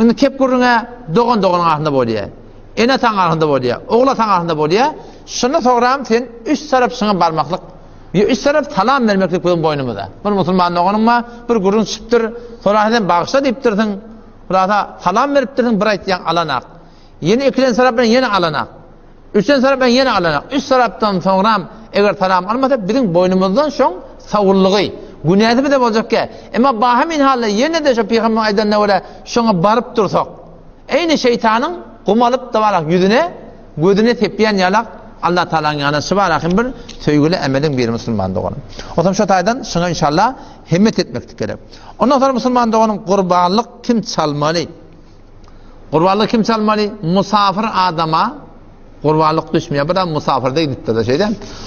Indi kep gürrüň-ä dogan doganyň arasynda bolýar. Ene-ataň arasynda bolýar, ogul-ataň arasynda bolýar. Şonda soňram sen üç tarap şyňa barmaklyk, ýa üç tarap salam bermeklik biziň boýnumyza. Bir musulman doganyň bar, bir gürrüň çykypdyr, sorasa sen bagyşla diýipdirsiň. Hulasa salam beripdirsiň, bir aýtýaň alanak. Ýene ikilenji tarap bilen ýene alanak. Üçünji tarap bilen ýene alanak. Üç tarapdan soňram eger salam almasa biziň boýnumyzdan şoň sawullygy, günäsi bize boljakkä. Emma bahemin halda ýene-de şo pygamberiň aýdanyna görä şoňa baryp dursak, eýni şeýtanyň gum alyp dabalak ýüzüne, gözüne sepýän ýalak Allah Tagalaň ýanynda şu bar ahim bir söýgüli emeliň biri musulman doganym. Onsoň şo taýdan şuňa inşallah himmet etmeklik gerek. Ondan soňra musulman doganym gurbanlyk kim çalmaly? Gurbanlyk kim çalmaly? Musafir adama gurbanlyk düşmeýär. Bir adam musafirde gidipdir-de şeýle.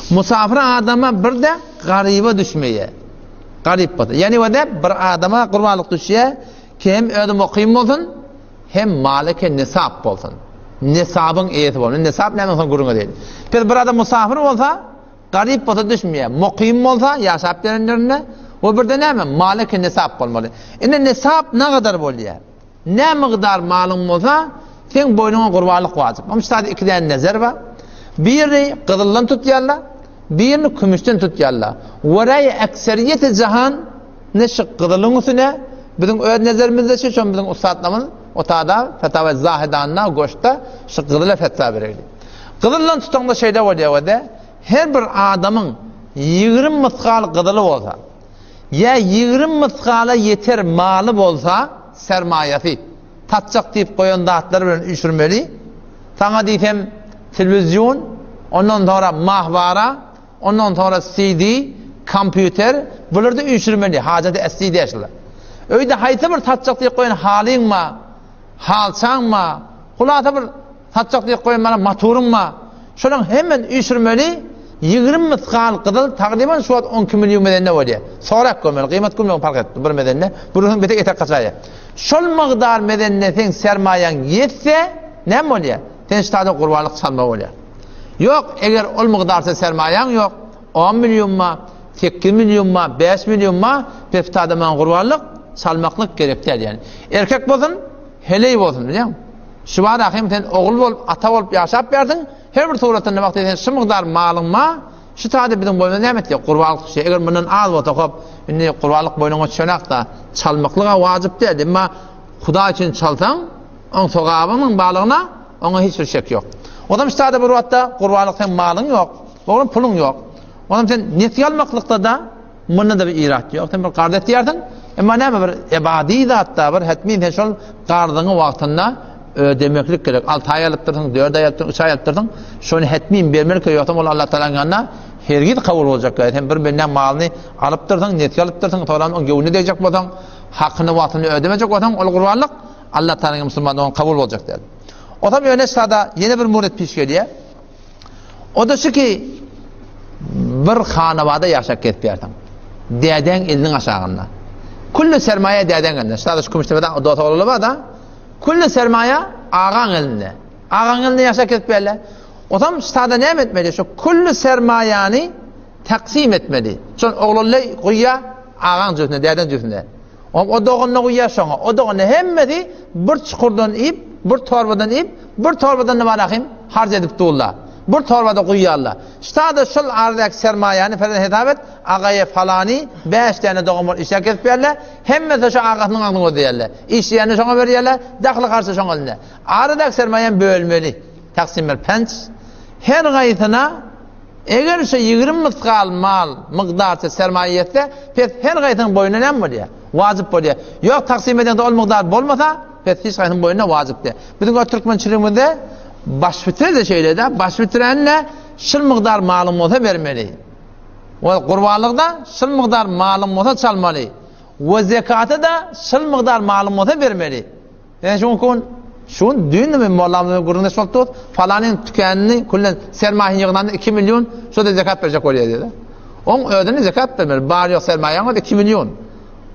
Musafir adama bir-de garyba düşmeýär. Garyp bolsa. Ýani wada bir adama gurbanlyk düşýär, ki hem özi mukym bolsun, hem maly ki nisap bolsun. Nisabyň eýesi bolsun. Nisap näme soň gürrüň edeýin. Pes bir adam musafir bolsa, garyp bolsa düşmeýär. Mukym bolsa, ýaşap ýören ýerinde we birde näme? Maly ki nisap bolmaly. Indi nisap nägadar bolýar? Nä mygdar malyň bolsa, seň boýnuňa gurbanlyk wajyp. Onuň üçin iki däne nezer bar. Birini gyzyldan tutýarlar, birini kümüşden tutýarlar. Weräý ekseriýeti jahan ne şu gyzylyň üstüne, biziň öz nezerimizde şu, şony biziň ussatlarymyz otada, Fetawa Zahidanda, goşda şu gyzyla fetwa bererdi. Gyzyldan tutaňda şeýle bolýar wede, her bir adamyň 20 mysgal gyzyly bolsa, Ýa 20 mysgala ýeter maly bolsa, sermaýasy, satjak diýip goýan zatlary bilen üýşürmeli. Saňa diýsem, telewizion, ondan soňra mahwara, ondan soňra CD, kompýuter, bulary-da üýşürmeli, hajaty esli däl şular. Öýde haýsy bir satjak diýip goýan halyň bar, halçaň bar, hulasa bir Satjak diýip goýan mana motoryň bar. Şolaň hemmesini üýşürmeli, 20 mysgal gyzyl tagryban şu wagt 12 million mezende bolýar. Sorap görmeli, gyýmat görmegin parh etmez bir mezende. Bürüsiň betek etek gaçaýar. Şol mygdar mezende seň sermaýaň ýetse, näme bolýar? Sen şu taýda gurbanlyk çalmaly bolýar. Ýok, eger ol mygdarça sermaýaň ýok, 10 million bar, 8 million bar, 5 million bar, pes taýda maňa gurbanlyk çalmaklyk gerek däl ýani. Erkek bolsun, heleý bolsun, bilýäňmi? Şu bar ahym sen ogul bolup, ata bolup ýaşap berdiň, her bir suratynda wagty sen şu mygdar malyň bar, şu taýda biziň boýnumyza näme etýär? Gurbanlyk düşýär. Eger mundan az bolsa, hop, indi gurbanlyk boýnuňa düşenakda, çalmaklyga wajyp däl. Emma Hudaý üçin çalsaň, oň sogabynyň barlygyna oňa hiç bir şek ýok. Onam şu taýda bir wagtda gurbanlyk seň malyň ýok, oglan puluň ýok. Onam sen nesýe almaklykda-da Munda-da bir irat ýok. Sen bir karz etýärsiň, emma näme bir ebadi zatda bir hetmin sen şol karzyňy wagtynda ödemeklik gerek. 6 aý alypdyrsyň, 4 aý alypdyrsyň, 3 aý alypdyrsyň, şony hetmin bermeli ki, ýogsam ol Allah Taalanyň ýanynda hergiz kabul boljak däl. Sen bir bendäň malyny alypdyrsyň, nesýe alypdyrsyň, soňra oň göwnüne degjek bolsaň, hakyny wagtynda ödemejek bolsaň, ol gurbanlyk Allah Taalanyň musulman dogan kabul boljak däl. Otam ýöne sada ýene bir muret piş gelýär. O-da şu ki, bir hanabada ýaşap gezip ýörseň, dädeň eliniň aşagynda. Külli sermaýa dädeň elinde. Şu şu Kümüşdepede dost oglanlar bar-da. Külli sermaýa agaň elinde. Agaň elinde ýaşap gezip ýörler. Otam ştada näme etmeli? Şu külli sermaýany taksim etmeli. Şol oglanlar guýýar agaň jübüsine, dädeň jübüsine. O doganyna guýýar şoňa, o doganyna hemmesi bir çukurdan iýip, bir torbadan iýip, bir torbadan da barahym harç edip durlar. Bir torbada guýýarlar. Ştada şol aradaky sermaýany falan hesap et, agaýa falany bäş däne dogan bolup işläp kesip berler, hemmesi şo agasynyň agzyny gözleýärler. Işleýänini şoňa berýärler, dahly harçy şoň elinde. Aradaky sermaýany bölmeli. Taksim bir penç. Her gaýsyna Eger şu 20 mysgal mal mygdarça sermaýa ýetse, pes her gaýsynyň boýnuna näme bolýar? Wajyp bolýar. Ýok, taksim edeňde ol mygdar bolmasa, pes hiç gaýsynyň boýnuna wajyp däl. Biziň o türkmençiligimizde baş bitre-de şeýle-de, baş bitrände şul mygdar malyň bolsa bermeli. We gurbanlykda şul mygdar malyň bolsa çalmaly. We zekaty-da şul mygdar malyň bolsa bermeli. Ýa şu gün, şu gün düýn men mollamyz bilen gürrüňdeş bolup durus, falanyň tükänini küllen sermaýasyny ýygnanda 2 million şo-da zekat berjek bolýar diýdi. Oň özüne zekat bermeli. Bar ýok sermaýaň özi 2 million.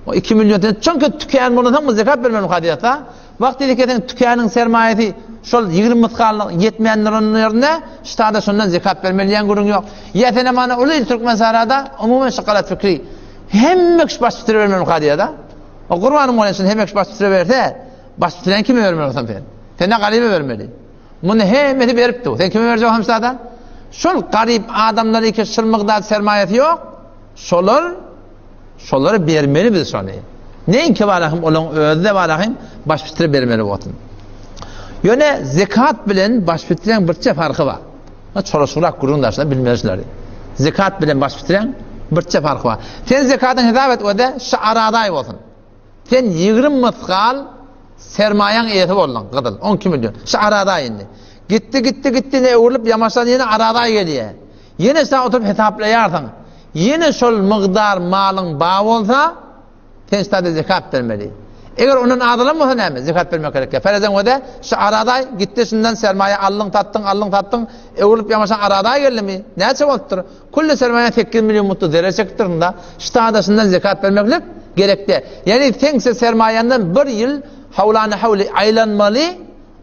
O 2 million sen çünki tükän bolsaň bu zekat bermeli hadyýatda. Wagt diýdi ki sen tükäniň sermaýasy şol 20 mysgallyk ýetmändir onuň ýerinde, ştada şondan zekat bermeli diýen gürrüň ýok. Ýa sen mana uly il Türkmenistanda umuman şu galat fikri hemme kişi baş bitiribermeli hadyýada. O gurbanyň bolýan şuny hemme kişi baş bitire berse, Baş bitiren kime bermeli bolsaň sen? Sen-de garyba bermeli. Muny hemmesi beripdi. Sen kime berjek hamsada? Şol garyp adamlar iki şul mygdar sermaýasy ýok. Şolar şolara bermeli biz şony. Neňki bar ahim olaň özi-de bar ahim baş bitire bermeli bolsun. Ýöne zekat bilen baş bitireň birçe farky bar. Çolaşygrak gürrüň daşlar bilmeli şulary. Zekat bilen baş bitireň birçe farky bar. Sen zekatyň hesap et öde şu aradaý bolsun. Sen 20 mysgal sermaýaň eýesi bolduň, gyzyl, 12 million. Şu aradaý indi. Gitdi, gitdi, gitdi, ne öwrülip ýamaşdan ýene aradaý gelýär. Ýene sen oturyp hesaplaýarsyň. Ýene şol mygdar malyň ba bolsa, sen ştada zekat bermeli. Eger ondan azalan bolsa näme? Zekat bermek gerek. Ferezen öde, şu aradaý gitdi şundan sermaýa aldyň, satdyň, aldyň, satdyň, öwrülip ýamaşan aradaý geldimi? Näçe bolupdyr? Külli sermaýaň 8 million mutdy zerer çekipdir-da, ştada şundan zekat bermeklik gerekde. Ýagny seň sermaýaňdan bir ýyl hawlany hawly aýlanmaly,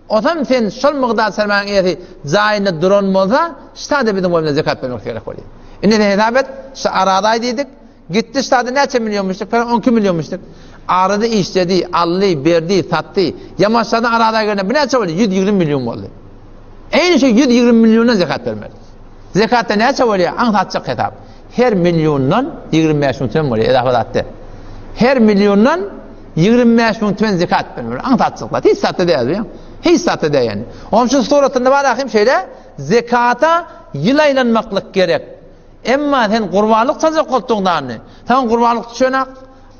Osam sen şol mygdar sermaýaň eýesi jaýynda duran bolsa, ştada biziň boýnumyza zekat bermek gerek bolýar. Indi sen hesap et, şu aradaý diýdik, gitdi ştada näçe million müşdik, falan 12 million müşdik. Arada işledi, aldy, berdi, satdy. Ýaman ştada aradaý gelende bu näçe boldy? 120 million boldy. Eýni şu 120 milliondan zekat bermeli. Zekatda näçe bolýar? Aňsatjak hesap. Her milliondan 25 müň tümen bolýar, edafa zat däl. Her milliondan 25 müň tümen zekat bermeli. Aňsatjak zat. Hiç zatda däl bu. Hiç zatda däl ýani. Onuň üçin suratynda bar ahim şeýle, zekata ýyl aýlanmaklyk gerek. Emma sen gurbanlyk çaljak bolduň dany. Saňa gurbanlyk düşenak.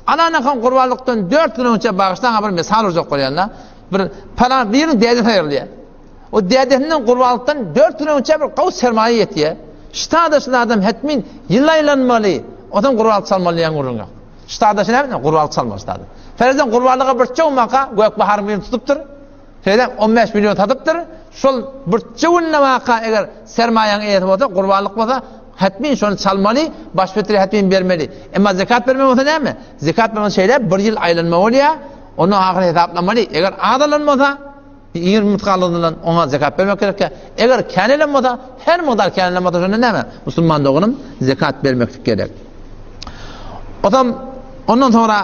Alanakan gurbanlykdan 4 gün öňçe bagyşlaňa bir mysal urjak bolýan-da. Bir palan biriniň dädesi aýrylýar. O dädesinden gurbanlykdan 4 gün öňçe bir gowy sermaýa ýetýär. Ştada adam hetmin ýyl aýlanmaly. Ondan gurbanlyk çalmaly diýen gürrüň ýok. Ştada näme? Gurbanlyk çalmaly ştada. Ferezden gurbanlyga bir çöwmaka gök baharyň birini tutupdyr. Şeýle 15 million satypdyr. Şol bir çöwünde waka eger sermaýaň eýesi bolsa, gurbanlyk bolsa, hetmin şony çalmaly, baş fitri hetmin bermeli. Emma zekat berme bolsa näme? Zekat berme şeýle bir ýyl aýlanma bolýar. Onu ahyr hesaplamaly. Eger azalan bolsa, 20 mysgalyndan oňa zekat bermek gerek. Eger känelen bolsa, her mukdar känelen bolsa şonda näme? Musulman doganym zekat bermeklik gerek. Otam ondan sonra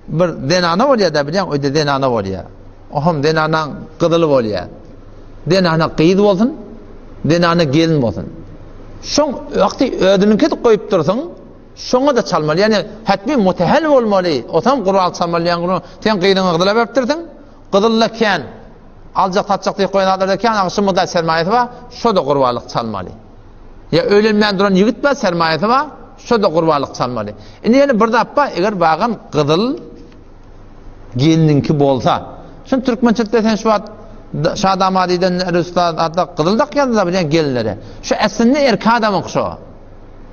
bir zenana bolýar da bilýän, öýde zenana bolýar. Oham zenanaň gyzyly bolýar. Zenana gyz bolsun, zenana gelin bolsun. Şoň wagty özüniňki goýup dursuň, şoňa da çalmaly. Ýani hetmi mutehel bolmaly. Otam gural çalmaly ýani sen gyzyňy gyzyla beripdirsiň. Gyzylla kän. Aljak satjak diýip goýan zatlarda kän, agşy mudda sermaýasy bar, şo-da gurbanlyk çalmaly. Ýa öýlenmän duran ýigit bar, sermaýasy bar, şo-da gurbanlyk çalmaly. Indi ýene bir zat bar, eger bagan gyzyl gelniňki bolsa, şun türkmençilikde sen şu wagt Şadamadydan Rüstan atda gyzyl dakýarlar bilýän gelinlere. Şu aslynda erkek adamyň şo.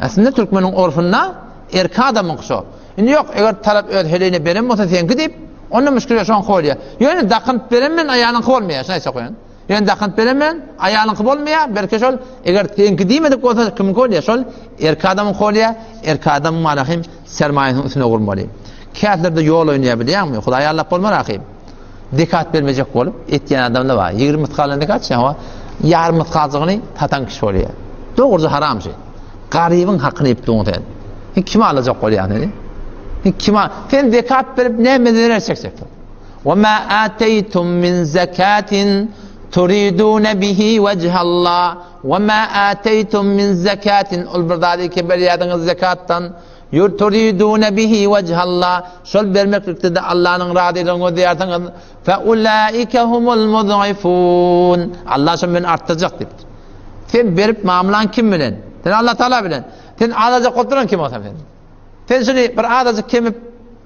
Aslynda türkmeniň orfunda erkek adamyň şo. Indi ýok, eger tarap öz heleýine beren bolsa seňki diýip, onda müşkil ýok, şoňky bolýar. Ýöne dakynyp beren bilen aýalyňky bolmaýar, şuny aýtjak bolýan. Ýöne dakynyp beren bilen aýalyňky bolmaýar, belki şol eger seňki diýmedik bolsa kimiňki bolýar? Şol erkek adamyňky bolýar, erkek adamyň maly hem sermaýasynyň üstüne gurmaly. Kätlerde ýol oýnaýar bilýäňmi? Hudaý allap bolmar ahym. Zekat bermejek bolup etýän adamlar bar. 20 mysgaldan zekat çykan, ýarym mysgaljygyny satan kişi bolýar. Dogruja haram şey. Garybyň hakyny iýip duň sen. Sen kime alajak bolýaň seni? Sen kime? Sen zekat berip näme zerer çekjeksin? Wa ma ataytum min zakatin turidun bihi wajhallah wa ma ataytum min zakatin ol bir zady ki berýärdiňiz zekatdan turidun bihi wajhallah şol bermeklikde de Allanyň razylygyny gözleýärsiňiz fe ulaika humul mud'ifun Allah şo men artdyrjak diýipdir. Sen berip mamlaň kim bilen? Sen Allah Taala bilen. Sen azajyk oturan kim bolsa sen? Sen şuny bir azajyk kemip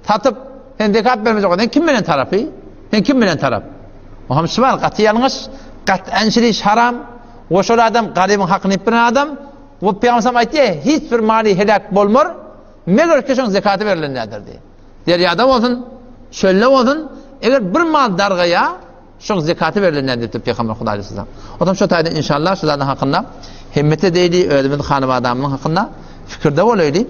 satyp sen zekat bermejek bolsaň sen kim bilen tarapy? Sen kim bilen tarap? O hem şu bar gaty ýalňyş, gat'an şiriş haram. We şol adam garybyň hakyny iýip bilen adam. We Pygamber aýtdy, hiç bir mali helak bolmar, meger ki şoň zekaty berlen däldir diýdi. Derýada bolsun, çölde bolsun, eger bir mal dargaýa, Şoň zekaty berlen diýipdir Pygamber Hudaý aleyhisselam. Otam şo taýda inşallah şu zadyň hakynda hemmete deýli özümiz hanabadamyň hakynda fikirde bolaýly.